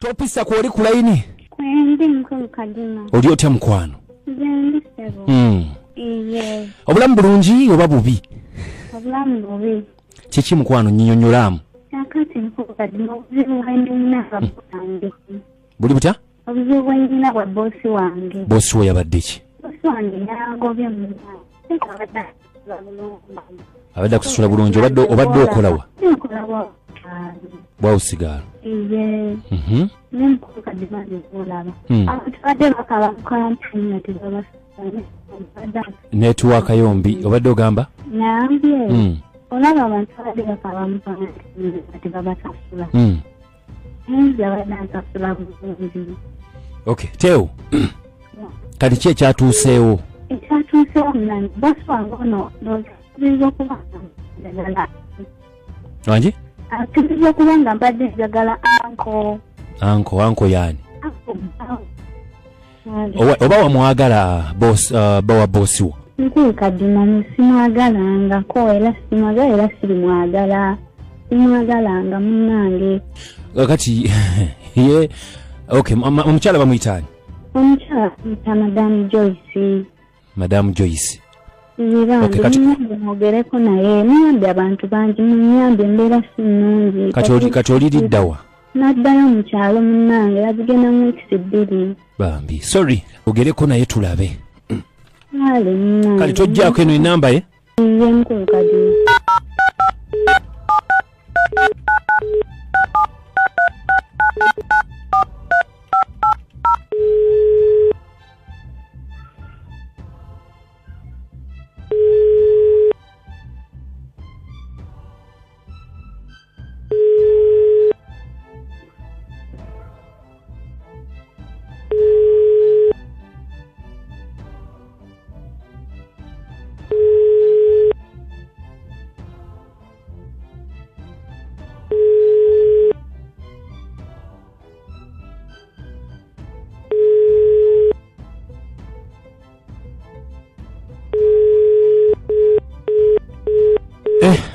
Topisa kwoli ku layini. Kwendi mukulu Kadima. Oli otya mukwano? Nze ndi ssebo. Iye. Obulamu bulungi oba bubi? Obulamu bubi. Kiki mukwano nnyonnyolaamu? Kakati mukulu Kadima, obuzibu bwe nnina bwa wange. Buli butya? Obuzibu bwe nnina bwa bboosi wange. Bboosi wo yabadde ki? Bboosi wange yangobye mu abadde akusasula bulungi. Obadde okola wa? Nkola wa bwawusigaalo. Iye. Ne mukulu Kadima nolaba. Abantu badde bakaba mu kampuni nga tebabasasula. Netiwaaka yombi obadde ogamba? Nambye. Olaba abantu badde bakaba mu kampuni nga tebabasasula. Nze abadde ansasula bulungi. Okay, Teo. Kati ki ekyatuuseewo? Ekyatuuseewo munange, bboosi wange ono ndowooza okuba nga njagala. Wangi? Akkirizibwa okuba nga mbadde njagala anko. Anko, anko yaani? Oba wamwagala boss, bawa boss wo? Mukulu Kadima simwagalangako era simwagala era sirimwagala. Simwagalanga munnange. Kati ye okay, omukyala bamuyita ani? Omukyala bamuyita Madam Joyce. Madam Joyce. Okay, kati mwogereko naye, muyambye abantu bangi, muyambye embeera si nnungi. Kati oliriddawa? Naddayo mu kyalo munnange, yazigenda mu wiiki 2. Bambi, sorry, ogereko naye tulabe. Kale munnange. Kale tojjaako eno enamba ye? Ye mukulu Kadima.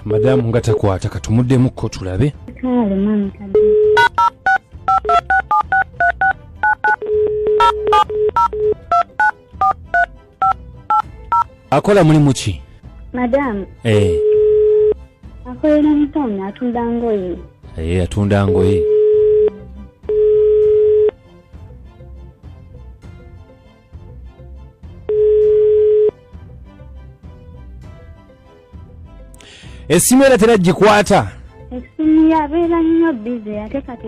Madamu nga takwata katumuddemukko tulabe. Kale mami Kadima. Akola mulimu ki? Madamu. Akolera mu tawuni, atunda ngoye. Atunda ngoye. Esimu era teragikwata. Esimu yabeera nnyo busy ate kati.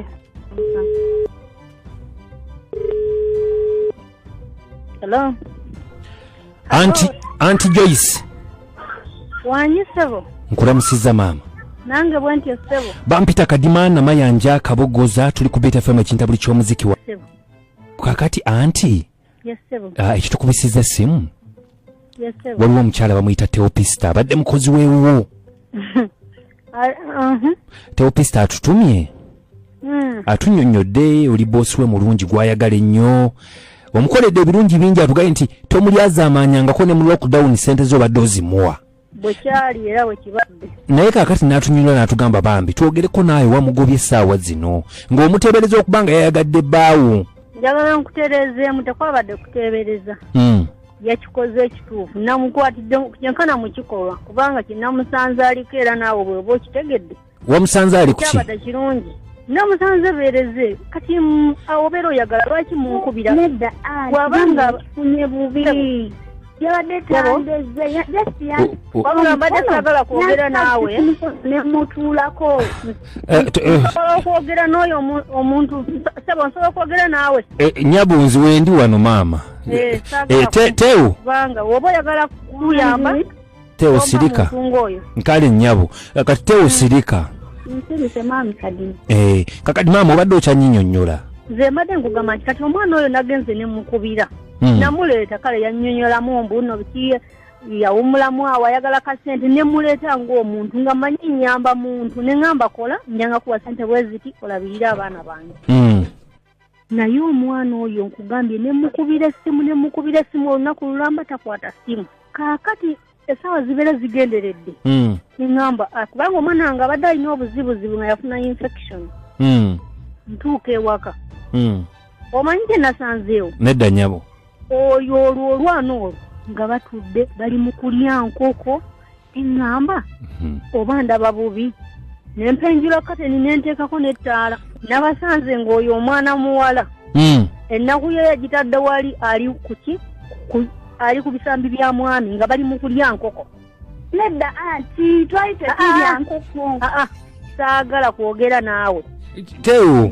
Hello. Auntie Joyce. Wanyi ssebo. Nkulamusizza maama. Nange bwe ntyo ssebo. Bampita Kadima na Mayanja Kabogoza, tuli ku Beta FM ekintabuli ky'omuziki wa. Ssebo. Kakati auntie. Yes ssebo. Ekitukubisizza ssimu. Yes ssebo. Waliwo omukyala bamuyita Teopista, abadde mukozi weewuwo. Teopista atutumye. Atunnyonnyodde oli boosi we mulungi gw'ayagala ennyo. Omukoledde ebirungi bingi, atugambye nti tomulyazaamaanyangako ne mu lockdown ssente z'obadde ozimuwa. Bwe kyali era bwe kibadde. Naye kaakati n'atunnyonnyola n'atugamba bambi twogereko naawe wamugobye essaawa zino ng'omuteebereza okuba nga yayagadde bbaawo. Njagala nkutereezeemu, tekwabadde kuteebereza. Yakikoze ekituufu, namukwatidde kyenkana mu kikolwa kubanga kye namusanze aliko era naawe bw'oba okitegedde. Wamusanze ali ku ki? Kyabadde kirungi. Namusanze beereze. Kati awo obeera oyagala lwaki munkubira? Nedda, Bw'abanga kifunye bubi. Yabadde tandeze, just Wabula mbadde saagala kwogera naawe. Ne mutuulako. Nsobola okwogera n'oyo omuntu, ssebo nsobola okwogera naawe. Nyabunzi wendi wano maama. Teo. Kubanga oba oyagala kuyamba. Teo sirika. Nkale nnyabo. Kati Teo sirika. Nsirise maami Kadima. Kakati maama obadde okyannyonnyola. Nze mbadde nkugamba nti kati omwana oyo nagenze ne mukubira. Namuleeta kale yannyonnyolamu mbu nno biki yawummulamu awo ayagala kasente ne muleeta ng'omuntu nga mmanyi nnyamba muntu ne ŋŋamba kola njanga kuwa ssente bwe ziti olabirire abaana bange. Naye omwana oyo nkugambye ne mukubira essimu olunaku lulamba takwata ssimu. Kaakati essaawa zibeera zigenderedde. Ne ŋŋamba kubanga omwana wange abadde alina obuzibuzibu nga yafuna infection. Ntuuka ewaka. Omanyi kye nasanzeewo? Nedda nnyabo. Oyo olwo olwana olwo nga batudde bali mu kulya nkoko, eŋŋamba oba ndaba bubi, ne mpenjula kateni ne nteekako n'ettaala. Nabasanze ng'oyo omwana muwala ennaku ye yagitadde wali ali kuki ali ku bisambi bya mwami nga bali mu kulya nkoko. Nedda anti twali tetulya nkoko. Saagala kwogera naawe. Tewo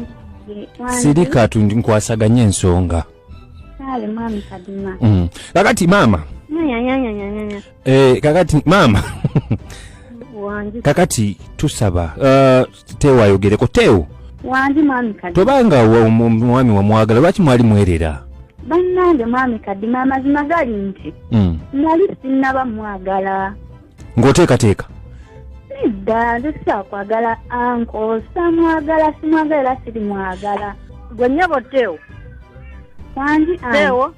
sirika nkwasaganye ensonga. Kale mwami Kadima. Kakati maama. Kakati maama. Kakati tusaba Tewo ayogereko. Tewo wangi mwami Kadima. Tobanga omwami wamwagala lwaki mwali mwerera? Bannange mwami Kadima amazima gali nti nali sinnaba mwagala. Ng'oteekateeka? Nedda nze saakwagala anko, samwagala, simwagala sirimwagala. Gwe nnyabo Tewo. Wangi Tewo.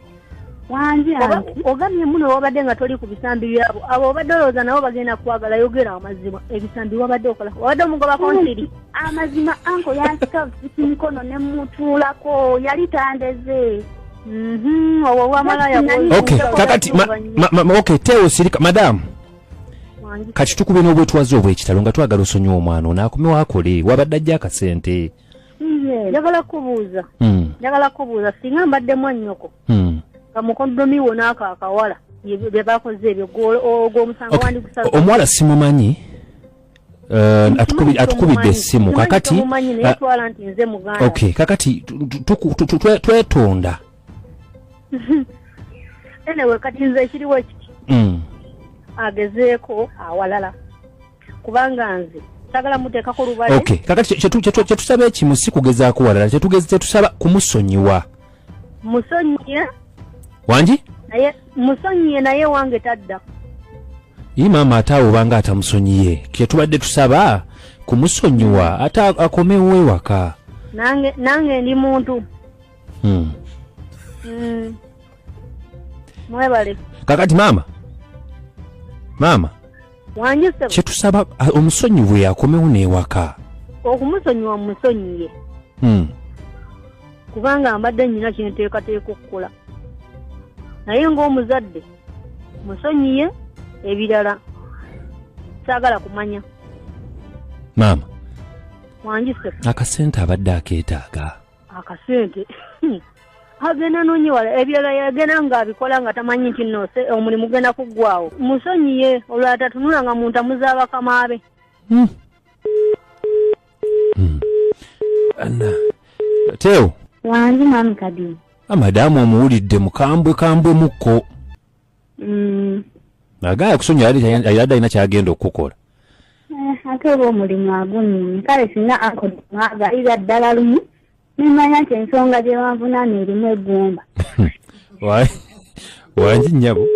Wangi anti. Ogamye muno wabadde nga toli ku bisambi byabo. Abo obadde olowooza nabo bagenda kwagala, yogera amazima. Ebisambi wabadde okola. Wabadde omugobako nsiri. Amazima anko yansika mikono ne mutuulako yali tandeze. Obwo bwamalaya. Okay, kakati okay, Tewo sirika madam. Kati tukube n'obwetwaze obw'ekitalo nga twagala osonyiwa omwana ono akomewo akole, wabadde ajja akasente. Njagala kubuuza. Njagala kubuuza singa mbadde mwannyoko. Nga mukondomi wo n'ako akawala bye bakoze ebyo ogw'omusango wandikusala. Omuwala simumanyi. Atukubidde essimu kakati naye twala nti nze muganda. Okay, kakati twetonda. Anyway, kati nze ekiriwo ekiti. Agezeeko awalala kubanga nze sagala muteekako lubale. Okay, kakati kyetusaba ekimu si kugezaako walala, kyetusaba kumusonyiwa. Musonyiye. Wangi? Naye musonyiye naye wange tadda. Ye maama ate awo obanga atamusonyiye, kyetubadde tusaba kumusonyiwa ate akomewo ewaka. Nange ndi muntu. Mwebale. Kakati maama. Maama. Wangi ssebo. Kyetusaba omusonyiwe akomewo n'ewaka. Okumusonyiwa musonyiye. Kubanga mbadde nnyina kye nteekateeka okukola. Naye ng'omuzadde musonyiye ebirala saagala kumanya. Maama. Wangi ssebo. Akasente abadde akeetaaga. Akasente. Agenda noonye wala ebirala yagenda ng'abikola nga tamanyi nti nno omulimu genda kuggwawo. Musonyiye olwala tatunula nga muntu amuzaabakama be. Tewo. Wangi mwami Kadima. Amadamu omuwulidde mukambwe kambwe mukko. Agaya kusonyiwa yali alina kyagenda okukola. Ate oba omulimu agunyumye kale singa anko mwagalira ddala lumu nemanya nti ensonga gye banvunaana erimu eggumba. Wangi nnyabo.